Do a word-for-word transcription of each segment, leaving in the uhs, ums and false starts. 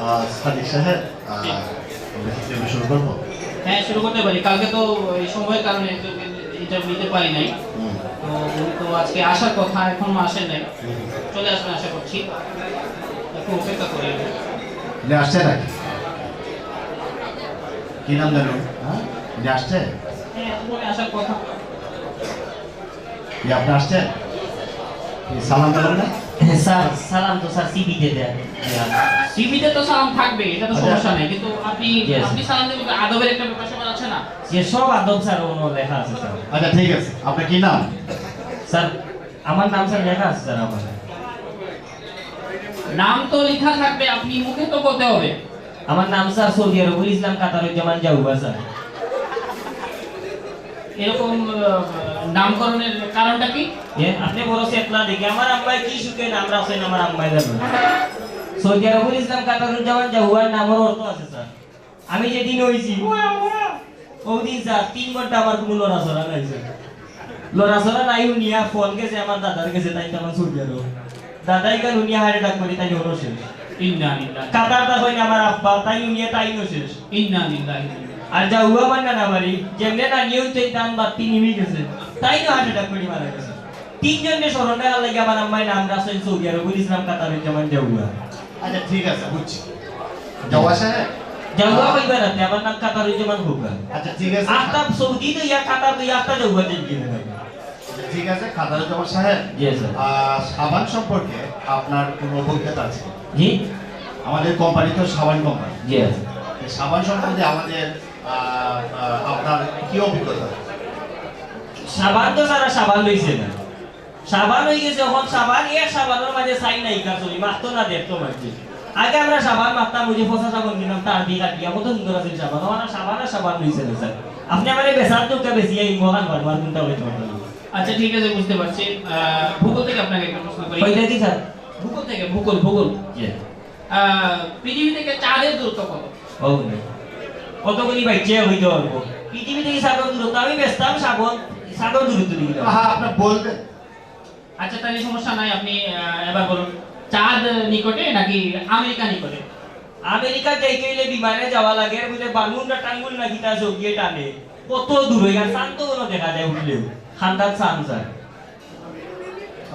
আহ, সাদিক সাহেব, আহ, আমরা কি শুরু করবো? হ্যাঁ, শুরু করতে পারি। কালকে তো এই সময়ের কারণে ইন্টারভিউ নিতে পারি নাই। হুম। তো উনি তো আজকে আসার কথা, এখনো আসেন নাই। হুম। চলে আসবেন আশা করছি, একটু অপেক্ষা করি। উনি আসছে নাকি? কি নাম জানো? হ্যাঁ, উনি আসছে? হ্যাঁ, উনি আসার কথা। কি আপনি আসছেন? কি সালাম দিলেন না? স্যার, সালাম তো স্যার সিভিতে দেন। সিভিতে তো সালাম থাকবে, এটা তো আচ্ছা। সমস্যা নেই, কিন্তু আপনি Yes. আপনি সালাম দেবেন, আদবের একটা ব্যাপার স্যাপার আছে না? যে সব আদব স্যার ওগুলো লেখা আছে স্যার। আচ্ছা, ঠিক আছে, আপনার কি নাম? স্যার, আমার নাম স্যার লেখা আছে স্যার আমার। নাম তো লেখা থাকবে, আপনি মুখে তো বলতে হবে। আমার নাম স্যার সৌদি আরবুল ইসলাম কাতারুজ্জামান জাউবা স্যার। এরকম আহ, নামকরণের কারণটা কি? এ, আপনি বড় চেতনা দেখি আমার আম্মায় কি সুখে নাম রাখছেন আমার আম্মায় জানো। সৌদি আরবুল ইসলাম কাতারুজ্জামান জাউবার নামের অর্থ আছে স্যার। আমি যেদিন হইছি ওদিন স্যার তিন ঘন্টা আমার কোনো লড়াচড়া নাই স্যার। লড়াচড়া নাই, উনিয়া ফোন গেছে আমার দাদার গেছে, তাই তো আমার সৌদি আরব। দাদাই কাল উনিয়া হার্ট অ্যাটাক করি, তাই হলো শেষ। ইন্না লিল্লাহি। কাতার দা হইলে আমার আব্বা, তাই উনিয়া তাই শেষ। ইন্না লিল্লাহি। আর জাউবা আমার নানা বাড়ি, যেমনে নানিয়ে উঠছে তান বাত্তি নিমি গেছে, তাই তো হার্ট অ্যাটাক করি মারা গেছে। তিনজনকে স্মরণ রাখার লাগে আমার আম্মায় নাম রাখছেন সৌদি আরবুল ইসলাম কাতারুজ্জামান জাউবা। আচ্ছা, ঠিক আছে, বুঝছি। জাউবা সাহেব। জাউবা কইবা না, তে আমার নাম কাতারুজ্জামান হোকা। আচ্ছা, ঠিক আছে। আখতা সৌদি তো ইয়া কাতার তো ইয়া আখতা জাউবা দিন কিনে না। আচ্ছা, ঠিক আছে, কাতারুজ্জামান সাহেব। জি স্যার। আহ, সাবান সম্পর্কে আপনার কোনো অভিজ্ঞতা আছে? জি। আমাদের কোম্পানি তো সাবান কোম্পানি। জি আছে। এই সাবান সম্পর্কে আমাদের, আহ, আহ, আপনার কি অভিজ্ঞতা? সাবান তো সারা সাবান হইছে না। সাবান হয়ে গেছে, এখন সাবান, এক সাবানের মাঝে সাইন নাই কার ছবি, মাখতো না দেখতো মাঝে। আগে আমরা সাবান মাখতাম, ওই যে ফসা সাবান কিনতাম, তার দিয়ে কাটিয়া, কত সুন্দর আছিল সাবান। এখন আর সাবান আর সাবান হইছে না স্যার। আপনি আমার এই বেসার দুটা বেশি এই মহান বারবার কোনটা হইতে পারবেন না। আচ্ছা, ঠিক আছে, বুঝতে পারছি। আহ, ভূগোল থেকে আপনাকে একটা প্রশ্ন করি। ওইটা কি স্যার? ভূগোল থেকে, ভূগোল, ভূগোল। জি। আহ, পৃথিবী থেকে চাঁদের দূরত্ব কত? ও, কতগুলি বাইচে হইতে পারবো? পৃথিবী থেকে সাগর দূরত্ব, আমি বেচতাম সাগর, সাগর দূরত্ব লিখে দাও। হ্যাঁ, আপনার বলবেন। আচ্ছা, তাহলে সমস্যা নাই, আপনি আহ, এবার বলুন, চাঁদ নিকটে নাকি আমেরিকা নিকটে? আমেরিকা যাইতে হইলে বিমানে যাওয়া লাগে, বুঝলে বালুনটা টাঙ্গুল না কিতা চোখ দিয়ে টানে, কত দূর হয়ে গেল, চাঁদ তো কোনো দেখা যায় উঠলেও, খান্দান চাঁদ স্যার।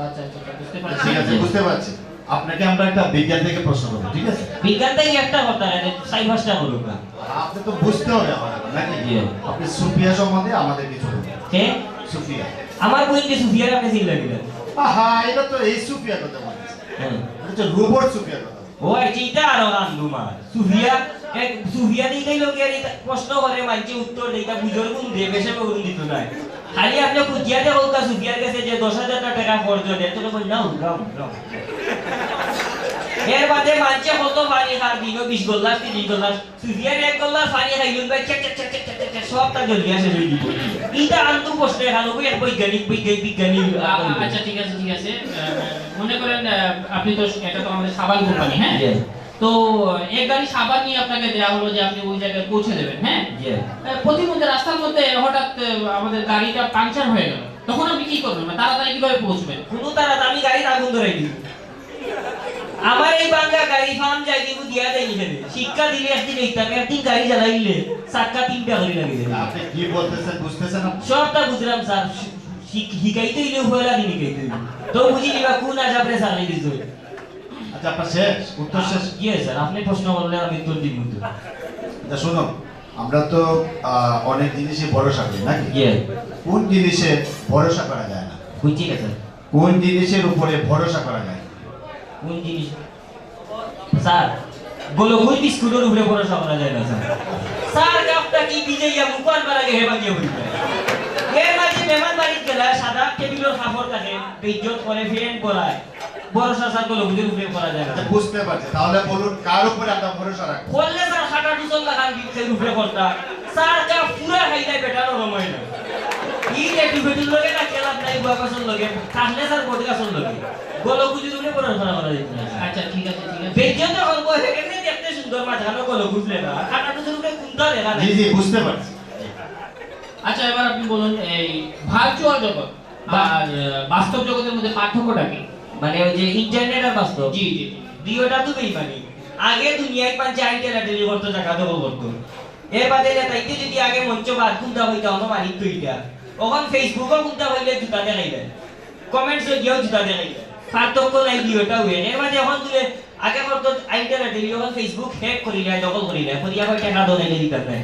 আচ্ছা, আচ্ছা, আচ্ছা, বুঝতে পারছি। ঠিক আছে, বুঝতে পারছি। আপনাকে আমরা একটা বিজ্ঞান থেকে প্রশ্ন করবো, ঠিক আছে? বিজ্ঞান থেকে একটা কথা, চাই পাঁচটা করুক না। আপনি তো বুঝতে হবে আমার, নাকি? জি। আপনি সুফিয়া সম্বন্ধে আমাদের কিছু বলুন। কে? সুফিয়া। আমার বইন যে সুফিয়ার আপনি চিল্লা দিলেন। আহা, এটা তো এই সুফিয়ার কথা বলছি। হ্যাঁ। এটা হচ্ছে রোবট সুফিয়ার কথা। ও, এই চিন্তা আরো আন্দু মা। সুফিয়া, এক সুফিয়া দিকেই লোকে এই প্রশ্ন করে মানছে উত্তর দেয়, এটা বুঝোর গুণ দিয়ে, বেশে গুণ দিত নাই। খালি আপনি খুঁজিয়া দেখো তা সুফিয়ার কাছে যে দশ হাজার টাকা খরচ হয়, এত করে না, উড়াও, উড়াও। এর বাদে মানছে কত পানি খার দিন, বিশ গ্লাস, তিরিশ গ্লাস। সুফিয়ার এক গ্লাস পানি খাইলুন ভাই, চেক, চেক, চেক, সব তার জলদি শেষ হয়ে দিত। এটা আন্দু প্রশ্ন এখানে, ওই এক বৈজ্ঞানিক, বৈজ্ঞানিক, বিজ্ঞানী। আ-, আ-, আচ্ছা, ঠিক আছে, ঠিক আছে। আহ, মনে করেন, আহ, আপনি তো, এটা তো আমাদের সাবান কোম্পানি, হ্যাঁ? জি। তো আহ, এক গাড়ি সাবান নিয়ে আপনাকে দেওয়া হলো যে আপনি ওই জায়গায় পৌঁছে দেবেন, হ্যাঁ? জি। আহ, পথিমধ্যে রাস্তার মধ্যে হঠাৎ আহ, আমাদের গাড়িটা পাংচার হয়ে গেল, তখন আপনি কি করবেন? মানে, তাড়াতাড়ি কিভাবে পৌঁছবেন? কোনো তাড়াতাড়ি আমি গাড়ির আগুন ধরাই দিব। আমার এই বাংলা গাড়ি ফার্ম যাই দিব দিয়া দেয় এখানে। শিক্ষা দিলে একদিন এইতাম, একদিন গাড়ি চালাইলে চাক্কা তিনটা করে লাগে যায়। আপনি কি বলতেছেন, বুঝতেছেন আপনি? সবটা বুঝলাম স্যার, শি-, শি-, শিখাইতে হইলে পয়লা দিন শিখাইতে হইলে। তো বুঝি নিবা কোন আজাবরে চালাই দিত। আচ্ছা, আপনার শেষ, উত্তর শেষ। জি স্যার, আপনি প্রশ্ন করলে আমি উত্তর দিব তো। আচ্ছা, শুনুন, আমরা তো আহ, অনেক জিনিসে ভরসা করি, নাকি? জি। কোন জিনিসে ভরসা করা যায় না? বুঝছি না স্যার। কোন জিনিসের উপরে ভরসা করা যায়? কোন জিনিস? স্যার, গোলকুই বিস্কুটের উপরে ভরসা করা যায় না স্যার। স্যার, কাপটা কি ভিজাইয়া মুখ আনবার আগে হেবা গিয়ে পড়ি যায়। এর মাঝে মেহমান বাড়িত গেলে সাদা টেবিলের কাপড় থাকে, বেইজ্জত করে, ফ্যান পরায়। ভরসা স্যার গোলকুইর উপরে করা যায় না। আচ্ছা, বুঝতে পারছি। তাহলে বলুন, কার উপরে আমরা ভরসা রাখবো? করলে স্যার খাটা টুসল লাগান বিক্ষের উপরে করতা। স্যার, কাপ পুরা খাই যায়, বেটা নরম হয় না। ই যে টুপি টুল লগে না খেলাত নাই, বুয়া গাছর লগে, থাকলে স্যার বট গাছর লগে। গোলকুইর উপরে ভরসা করা যায় না। আচ্ছা, ঠিক আছে, ঠিক আছে। বেইজ্জত করবো, সেখানে দেখতে সুন্দর, মাঝখানে গোলকুই ফেলা। খাটা টুসল উপরে কোনটা লেখা নাই। জি, জি, বুঝতে পারছি। আচ্ছা, এবার আপনি বলুন, এই ভার্চুয়াল জগৎ আর আহ, বাস্তব জগতের মধ্যে পার্থক্যটা কি? মানে ওই যে ইন্টারনেট আর বাস্তব। জি, জি, জি। দুইটা তো বেইমানি। আগে দুনিয়াত মানষে আইন ঠেলাঠেলি করতো, জাগা দখল করতো। এর বাদে নেতাইন্তে যদি আগে মঞ্চে বাদ কুন্তা কইতা, অনো মারিত কইতা। অখন Facebook-ও কুন্তা কইলে জুতা দেখাইলে, comments-ও গিয়াও জুতা দেখাইলে। পার্থক্য নাই, দুইওটাউ এক। এর বাদে অখন তুলে আগে করতো আইন ঠেলাঠেলি, অখন Facebook hack করিলে, দখল করিলে, করিয়া কয় টেকা দৌড়াইলে দিতাম নাই।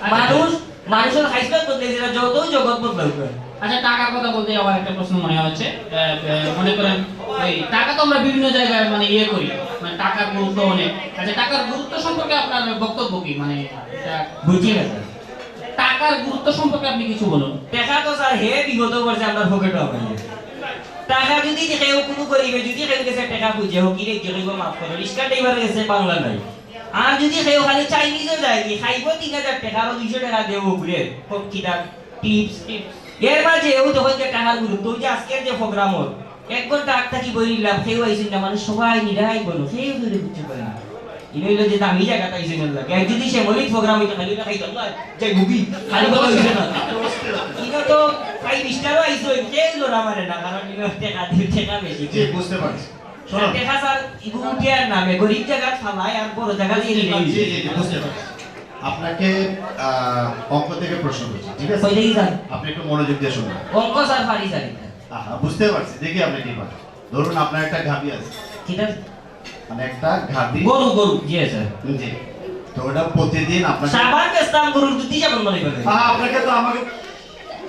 আচ্ছা। মানুষ, মানুষর খাইছলত বদলে যেরা যত জগৎ বদলাউক। আচ্ছা, টাকার কথা বলতে আমার একটা প্রশ্ন মনে হচ্ছে। আহ, আহ, মনে করেন, ওই টাকা তো আমরা বিভিন্ন জায়গায় মানে ইয়ে করি, মানে টাকার গুরুত্ব অনেক। আচ্ছা, টাকার গুরুত্ব সম্পর্কে আপনার বক্তব্য কি? মানে এটা বুঝি না, স্যার। টাকার গুরুত্ব সম্পর্কে আপনি কিছু বলুন। টেকা তো, স্যার, হে বিপদো পড়ছে, আমরার পকেটো হামাইয়া। টেকা যদি কেউ কুনু গরিবে যদি কেউ গেছে টেকা খুঁজে, ফকিরে গিয়া কইবো, "মাফ করো, রিক্সা ড্রাইভারর গেছে বাংলা নাই।" আর যদি কেউ খালি চাইনিজও যায়গি, খাইবো তিন হাজার টেকা, আরো দুইশো টেকা দেও উপরে, কম কিনা টিপস। এর মাঝে এও তখন যে টেকার গুরুত্ব, ওই যে আজকের যে program অর, এক ঘন্টা আগ থাকি বই নিলাম, কেউ আইছইন না, মানুষ সবাই নিরাই বলো, কেউ ধরে বুঝতে পারে না। ইনো অইলো যে দামি জাগাত আইছইন লাগে। আর যদি সে মৌলিক program অইতো, খালি না খাইতাম না, যাই ভুগি, খালি বলা অইছে না। ইনো তো five star-ও আইছইন, কেউ লড়া মারে না, কারণ ইনো টেকা, টেকা বেশি। জি, বুঝতে পারছি। শোনো। টেকা স্যার, ইগু উঠিয়ার নামে গরিব জাগাত ফালায় আর বড় জাগাত দিয়ে জি, নিয়ে জি, জি, বুঝতে পারছি। আপনাকে, আহ, অঙ্ক থেকে প্রশ্ন করছি, ঠিক আছে? কই দেখি স্যার। আপনি একটু মনোযোগ দিয়ে শুনবেন। অঙ্ক স্যার পারি স্যার এটা। আহা, বুঝতে পারছি, দেখি আপনি কি পারেন। ধরুন আপনার একটা গাভী আছে। কিতা? মানে একটা গাভী। গরু, গরু, জি স্যার। জি। তো ওটা প্রতিদিন আপনাকে সাবান বেচতাম, গরুর দুধ দিয়া সাবান বানাই ফেলে। আহা, আপনাকে তো আমাকে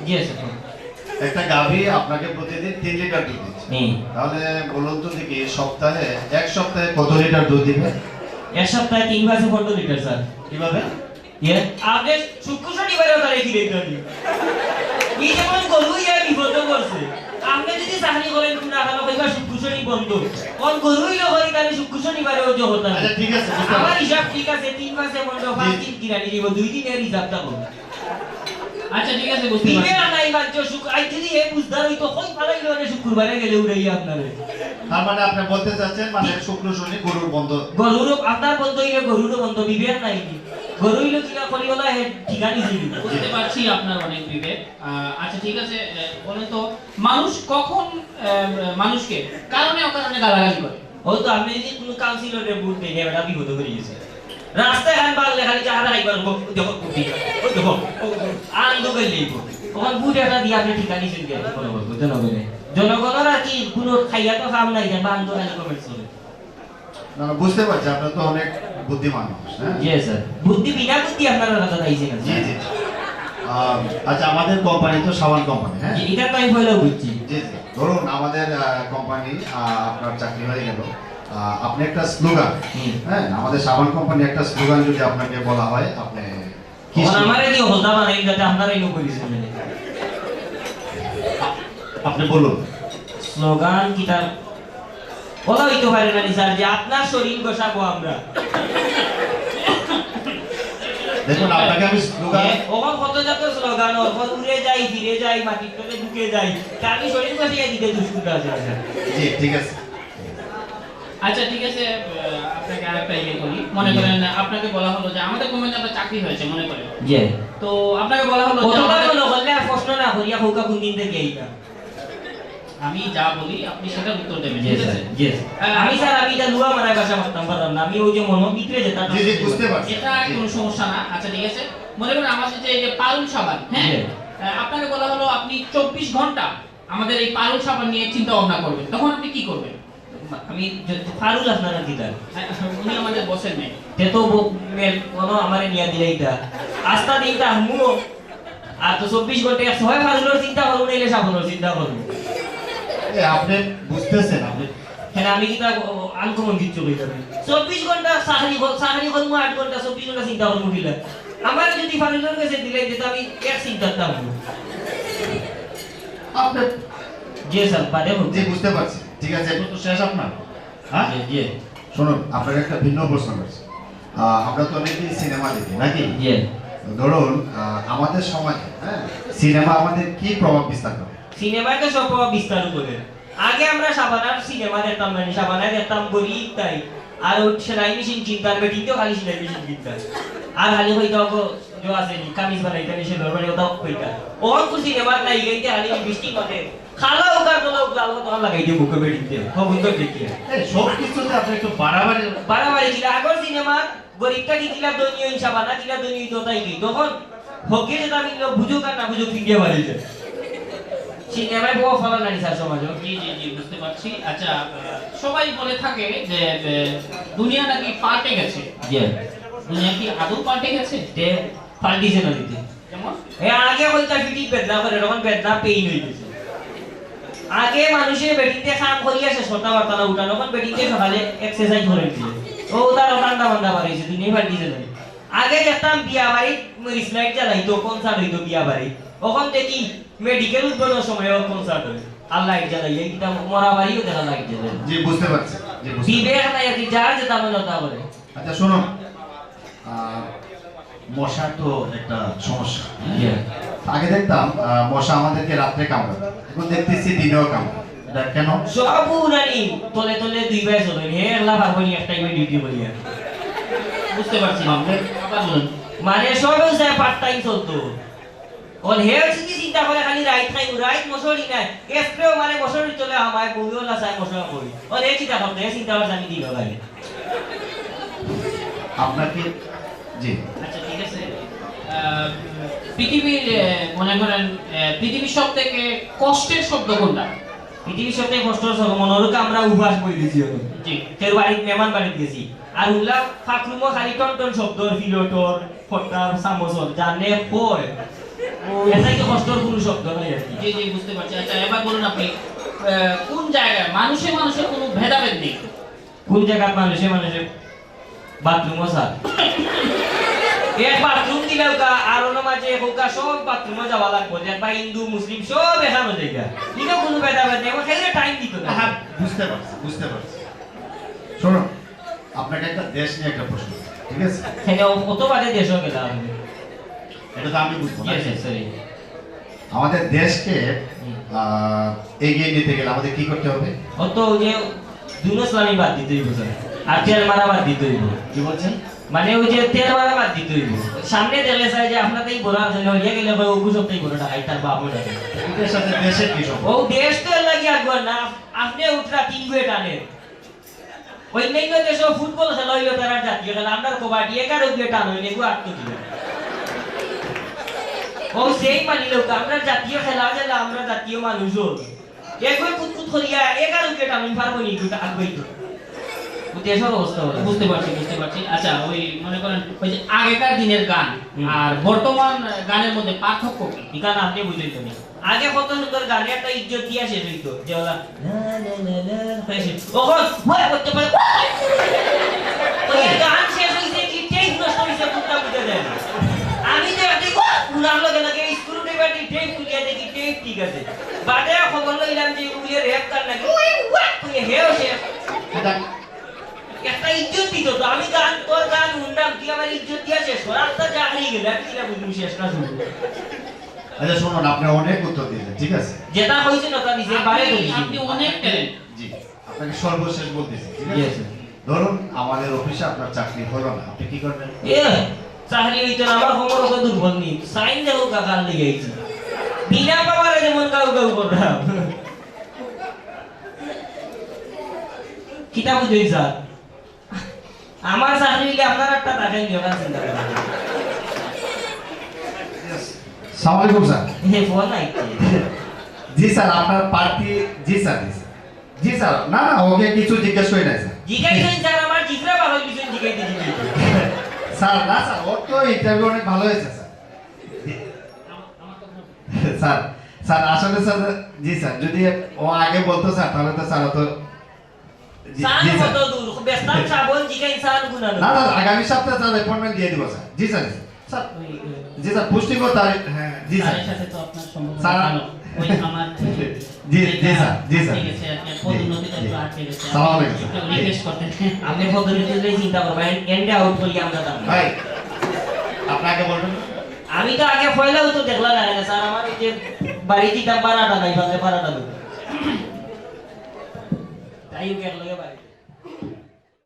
জি স্যার। একটা গাভী আপনাকে প্রতিদিন তিন লিটার দুধ দিচ্ছে। হুম। তাহলে বলুন তো দেখি, সপ্তাহে, এক সপ্তাহে কত লিটার দুধ দিবে? এক সপ্তাহে তিন পাঁচে পনেরো লিটার, স্যার। কিভাবে? ইয়ে, আপনি শুক্র শনিবারেও তারে কি দেখতে হবে? এই যেমন গরু ইয়া বিপদে পড়ছে। আপনি যদি চাকরি করেন, কোন আখানো কইবা শুক্র শনি বন্ধ। কোন গরু ইলো করি তাহলে শুক্র শনিবারেও যে হতা না। আচ্ছা, ঠিক আছে, বুঝতে আমার পারছি। হিসাব ঠিক আছে, তিন পাঁচে পনেরো, পাঁচ জি। দিন কিরানি দিব, দুই দিনের হিসাবটা বলুন। আচ্ছা, ঠিক আছে, বুঝতে পারছি। বিবেক নাই মানছে, শুক-, আই যদি এ বুঝদার অইতো, কই ফালাইলো রে শুক্রবারে গেলে উড়াইয়া আপনারে। তার মানে আপনি বলতে চাচ্ছেন, মানে, শুক্র শনি গরুর বন্ধ? গরুরও আপনার বন্ধ অইলে গরুরও বন্ধ, বিবেক নাই নি। গরু অইলো কিনা করি ওলা হে ঠিকানি দিবি। বুঝতে পারছি আপনার অনেক বিবেক। আহ, আচ্ছা, ঠিক আছে, আহ, বলেন তো, মানুষ কখন, আহ, মানুষকে কারণে অকারণে গালাগালি করে? ও তো আপনি যদি কোনো কাউন্সিলরে ভোট দেন, এবার বিপদ করে গেছে। রাস্তায় খান বাড়লে খালি চাহারা খাইবার, "ও দেখো, কুটি, ও দেখো, ও দেখো।" আন্দো গেলে এইব। ওখান ভোট একটা দিয়ে আপনি ঠিকা নিছেন কি? জনগণ, জনগণে। জনগণের আর কি কোনো খাইয়া তো কাম নাই, দেখবা আন্দো খালি comments করে। না, না, বুঝতে পারছি, আপনার তো অনেক বুদ্ধিমান মানুষ, হ্যাঁ? জি, স্যার। বুদ্ধি বিনা বুদ্ধি আপনার কথা তাইছে না, জি, স্যার। জি। আহ, আচ্ছা, আমাদের কোম্পানি তো সাবান কোম্পানি, হ্যাঁ? জি, এটা তো আমি পয়লাও বুঝছি। জি, জি। ধরুন, আমাদের, আহ, কোম্পানি, আহ, আপনার চাকরি হয়ে গেল। আহ, আপনি একটা স্লোগান, হুম। হ্যাঁ, আমাদের সাবান কোম্পানি একটা স্লোগান যদি আপনাকে বলা হয়, আপনি কি তখন স্লোগান? আমারে দিয়ে হলদা বানাই যাতে আপনারাই নকরি শুনে। আপনি বলুন। স্লোগান কিতা? ওলা অইতো পারে না নি স্যার, যে আপনার শরীর গোসাবো আমরা। দেখুন, আপনাকে আমি স্লোগান এ, ওখান কত জাত স্লোগান, ওখান উড়ে যাই, ফিরে যাই, মাটির তলে ঢুকে যাই। তা আমি শরীর গোসাইয়া দিতে দুষ্কৃত আছে না, স্যার। জি, ঠিক আছে। আচ্ছা, ঠিক আছে, আহ, আপনাকে আরেকটা ইয়ে করি। মনে জি। করেন, আপনাকে বলা হলো যে আমাদের কোম্পানিতে আপনার চাকরি হয়েছে, মনে করেন। জি। তো আপনাকে বলা হলো যে কতবার আমাদের মনে করলে আর প্রশ্ন না করিয়া কউক্কা কোন দিন থেকে এইটা? আমি যা বলি, আপনি সেটার উত্তর দেবেন, জি, ঠিক স্যার, আছে? জি, স্যার। আহ, আমি, স্যার, আমি এটা লুয়া মারার ভাষা মারতাম পারলাম না। আমি ওই যে মনো ভিতরে যেটা জি, জি, বুঝতে পারছি। এটা জি। কোনো সমস্যা না। আচ্ছা, ঠিক আছে। মনে করেন আমার সাথে এই যে পারুল সাবান, হ্যাঁ? জি। আহ, আপনাকে বলা হলো আপনি চব্বিশ ঘন্টা আমাদের এই পারুল সাবান নিয়ে চিন্তা ভাবনা করবেন। তখন আপনি কি করবেন? আমি যে পারুল আপনারা দিলেন। হ্যাঁ, উনি আমাদের বসের মেয়ে। তে তো ব-, মেয়ে কোনো আমারে নিয়ে দিলে এটা। আস্তা দিন তা আম্মু। আর তো চব্বিশ ঘন্টা এক সময় পারুলর চিন্তা করবো, নাইলে সাবানর চিন্তা করবো। এ, আপনি বুঝতেছেন, আপনি হ্যাঁ, আমি কিতা আনকমন কিচ্ছু কইতাম না। চব্বিশ ঘন্টা চাকরি কর-, চাকরি করবো আট ঘন্টা, চব্বিশ ঘন্টা চিন্তা করবো কিলা? আমার যদি পারুলর গেছে দিলে, এটা তো আমি এক চিন্তার দাম হবো। আপনার জি স্যার, বাদে বলুন। জি, বুঝতে পারছি। ঠিক আছে, এখন তো শেষ আপনার। হ্যাঁ? জি, জি। শুনুন, আপনাকে একটা ভিন্ন প্রশ্ন করছি। আহ, আমরা তো অনেকেই সিনেমা দেখি, নাকি? জি। ধরুন, আহ, আমাদের সমাজে, হ্যাঁ, সিনেমা আমাদের কি প্রভাব বিস্তার করে? সিনেমায় তো সব প্রভাব বিস্তার করে। আগে আমরা শাবানার সিনেমা দেখতাম না, শাবানায় দেখতাম গরিব তাই। আর ওই সেলাই মেশিন কিনতাম, বেটিন তো খালি সেলাই মেশিন কিনতাম। আর খালি হয়তো অগো, যে আছে নি, কামিজ বানাইতাম, সেলোয়ার বানাইতাম, ওটাও কইতাম। অখন তো সিনেমার নাই, এই যে খালি লিপস্টিক মাখে। কালা উকার কালা উকার আল্লাহ তাআলা লাগাই দিয়ে মুখে বেরিয়ে দিয়ে। হবুন তো দেখিয়া। এই সব কিছুতে আপনি একটু বাড়াবাড়ি। বাড়াবাড়ি কিলা? আগর সিনেমা গরিবটা কি কিলা ধনী হইন সাবানা, কিলা ধনী হইতো তাই কি? তখন হকে যেটা মিললো, বুঝুক আর না বুঝুক, ফিরিয়ে বাড়ি যায়। সিনেমায় বউ ফলা নারী স্যার সমাজে। জি, জি, জি, বুঝতে পারছি। আচ্ছা, আহ, সবাই বলে থাকে যে, যে দুনিয়া নাকি পাল্টে গেছে। জি। দুনিয়া কি আদৌ পাল্টে গেছে? তে পাল্টিছে না দিতে। যেমন? এ আগে বলতে ফিটিক বেদনা করে, তখন বেদনা পেইন হয়ে গেছে। আগে মানুষে বেটিতে কাম করিয়া শেষ করতে পারত না উঠান, তখন বেটিতে সকালে এক্সারসাইজ করে দিল। ও তার বান্দা বান্দা বাড়াইছে, দুনিয়া পাল্টিছে না। আগে দেখতাম বিয়া বাড়িত রিসলাইট জ্বালাইতো, কনসার্ট হইতো বিয়া বাড়িত। অখন দেখি মেডিকেল উদ্বোধনের সময় কনসার্ট হয়। আর লাইট জ্বালাইয়া কিতা মরা বাড়িও দেখা লাইট জ্বালায়। জি, বুঝতে পারছি। জি, বুঝতে পারছি। বিবেক নাই আর কি, যার যেটা মনে তা করে। আচ্ছা, শুনুন, আহ, মশা তো একটা সমস্যা। ইয়ে। আগে দেখতাম, আহ, মশা আমাদেরকে রাত্রে কামড়াতো, এখন দেখতেছি দিনেও কামড়ায়। এটা কেন? সব উনানি তলে তলে দুই ভাই চলেন, হে আল্লাহ পারবো নি এক টাইমে ডিউটি করিয়া। বুঝতে পারছি না, আপনি আবার বলুন। মানে সব চায় পার্ট টাইম চলতো। অন হে যদি চিন্তা করে খালি রাইত খাই, রাইত মশারি নাই, স্প্রেও মানে মশারি তলে আমায় বউও না চায় মশা কই। অন হে চিন্তা করতে, হে চিন্তা করতে আমি দিন লাগে। আপনাকে, জি। আচ্ছা, ঠিক আছে। আহ, পৃথিবীর, আহ, মনে করেন, আহ, পৃথিবীর সব থেকে কষ্টের শব্দ কোনটা? পৃথিবীর সব থেকে কষ্টের শব্দ মনে হলো আমরা উপাস বই দিছি এখন। জি। কেউ বাড়িত মেহমান বাড়িত গেছি। আর হুনলাম ফাকরুমো খালি টন টন শব্দ, ফিলোটর, ফট্টার, চামচর, জানে কয়। ও। এটা কি কষ্টের কোনো শব্দ নাই আর কি? জি, জি, বুঝতে পারছি। আচ্ছা, এবার বলুন আপনি, আহ, কোন জায়গায় মানুষে মানুষে কোনো ভেদাভেদ নেই? কোন জায়গাত মানুষে মানুষে বাথরুমও স্যার। এক বাথরুম দিলে ওটা আর অন্য মাঝে ওটা সব বাথরুমও যাওয়া লাগবো। দেখবা হিন্দু, মুসলিম সব এখানো জায়গা। কিন্তু কোনো ভেদাভেদ নেই। ওখানে টাইম দিত না। হ্যাঁ, বুঝতে পারছি, বুঝতে পারছি। শোনো, আপনাকে একটা দেশ নিয়ে একটা প্রশ্ন, ঠিক আছে? সেটা অত বাদে দেশও গেলাম। এটা তো আমি বুঝবো না। Yes, yes, sorry। আমাদের দেশকে, হুম। আহ, এগিয়ে নিতে গেলে আমাদের কি করতে হবে? অত ওই যে দুনো ইসলামী বাদ দিতে হইব, স্যার। আর তেল মারা বাদ দিতে হইব। কি বলছেন? মানে ওই যে তেল মারা বাদ দিতে হইব। সামনে দেখলে চাই যে আপনার তাই বড় আছে, হইয়া গেলে কয়, "ওগু সব তাই বড় টাকাই, তার বাপও টাকাই।" এটার সাথে দেশের কি সম্পর্ক? ও দেশ তো এর লাগি আগুয়ার না, আপনি উঠরা তিন গুয়ে টানে। অন্যান্য দেশে ফুটবল খেলা হইলো তারা জাতীয় খেলা, আমরা কবাডি এগারো গুয়ে টান হইলে এগু আটকে দিল। ও সেই মানি লোক, আমরা জাতীয় খেলা খেলা, আমরা জাতীয় মানুষ হল। এগুলো কুতকুত করিয়া এগারো উইকেট আমি পারবো নি, দুটা আগুয়াইতো। ও দেশের অবস্থা হলো। বুঝতে পারছি, বুঝতে পারছি। আচ্ছা, ওই মনে করেন, ওই যে আগেকার দিনের গান হুম। আর বর্তমান গানের মধ্যে পার্থক্য কি? এখানে আপনি বুঝলেন তো নি। আগে কত সুন্দর গানে একটা ইজ্জত দিয়া শেষ হইতো। যে ওলা, লা, লা, লা, লা, হয়ে শেষ। ওখন, ওয়া করতে পারে, ওয়া! ওই গান শেষ হইছে, কি টেপ নষ্ট হইছে, কোনটা বুঝে দেয় না। আমি তো একদিন, ওয়া, পুরান লোকে নাকি এই স্ক্রু ড্রাইভার দিয়ে টেপ খুলিয়া দেখি, টেপ ঠিক আছে। বাদে খবর লইলাম যে উইলে র‍্যাপ গান নাকি, ওই, ওয়া, তুই হেও শেষ। এটা একটা ইজ্জত দিত তো, আমি গান, তোর গান শুনলাম, তুই আমার ইজ্জত দিয়া শেষ কর। আস্তা যা হারিয়ে গেলে, আমি কিনা বুঝবো শেষ না শুনবো। আচ্ছা, শুনুন, আপনি অনেক উত্তর দিলেন, ঠিক আছে? যেটা হয়েছে না, তা নিজে বারে আপনি, বলেছি। আপনি অনেক ট্যালেন্ট। জি, আপনাকে সর্বশেষ বলতেছি, ঠিক আছে? জি, স্যার। ধরুন, আমাদের অফিসে আপনার চাকরি হলো না, আপনি কি করবেন? এ, চাকরি হইতো না, আমার খবর অত দুর্বল নেই। সাইন দেখো, কাকার লেগে আইছি। বিনা পাওয়ারে যেমন কাউ কাউ করলাম। কিতা বুঝলি, স্যার? আমার চাকরি হইলে আপনার একটা টাকাই নিয়ে ওখানে চিন্তা করেন। সালাম আলাইকুম, স্যার। এ, ফোন নাই। জি, স্যার, আপনার প্রার্থী, জি, স্যার, জি, স্যার। জি, স্যার, না, না, ওকে কিছু জিজ্ঞেস করি নাই, স্যার। জিজ্ঞেস করি, স্যার, আমার জিফরা বাবা কিছু জিজ্ঞেস দিচ্ছি। স্যার, না, স্যার, ওর তো ইন্টারভিউ অনেক ভালো হয়েছে, স্যার। জি। স্যার, স্যার, আসলে, স্যার, জি, স্যার, যদি ও আগে বলতো, স্যার, তাহলে তো, স্যার, ও তো জি, স্যার, জি, স্যার। কত দূর? ব্যস্তাম শ্রাবণ জিগাইন স্যার গুণালো। না, না, আগামী সপ্তাহে স্যার অ্যাপয়েন্টমেন্ট দিয়ে দিব, স্যার। জি, স্যার। স্যার, ওই, ওই, জি, স্যার, পুষ্টিকর তারিখ, হ্যাঁ, জি, স্যার। স্যারের সাথে তো আপনার সম্পর্ক স্যার। ভালো। ওই আমার জি, জি, যেটা স্যার, জি, স্যার। আটকে গেছে, আপনার জি, পদোন্নতিটা জি। একটু আটকে গেছে। সালাম আলাইকুম, স্যার। একটু জি। রিকোয়েস্ট করতেন। আপনি পদোন্নতি নিয়ে চিন্তা করবেন, এন-, এনডে আউট করি আমরা দাম। ভাই, আপনাকে বলবেন? আমি তো আগে পয়লাও তো দেখলাম না, স্যার, আমার ওই যে বাড়ি দিতাম ভাড়াটা নাই, বাজে ভাড়াটা নাই। তাই ওকে এক লগে বাড়ি।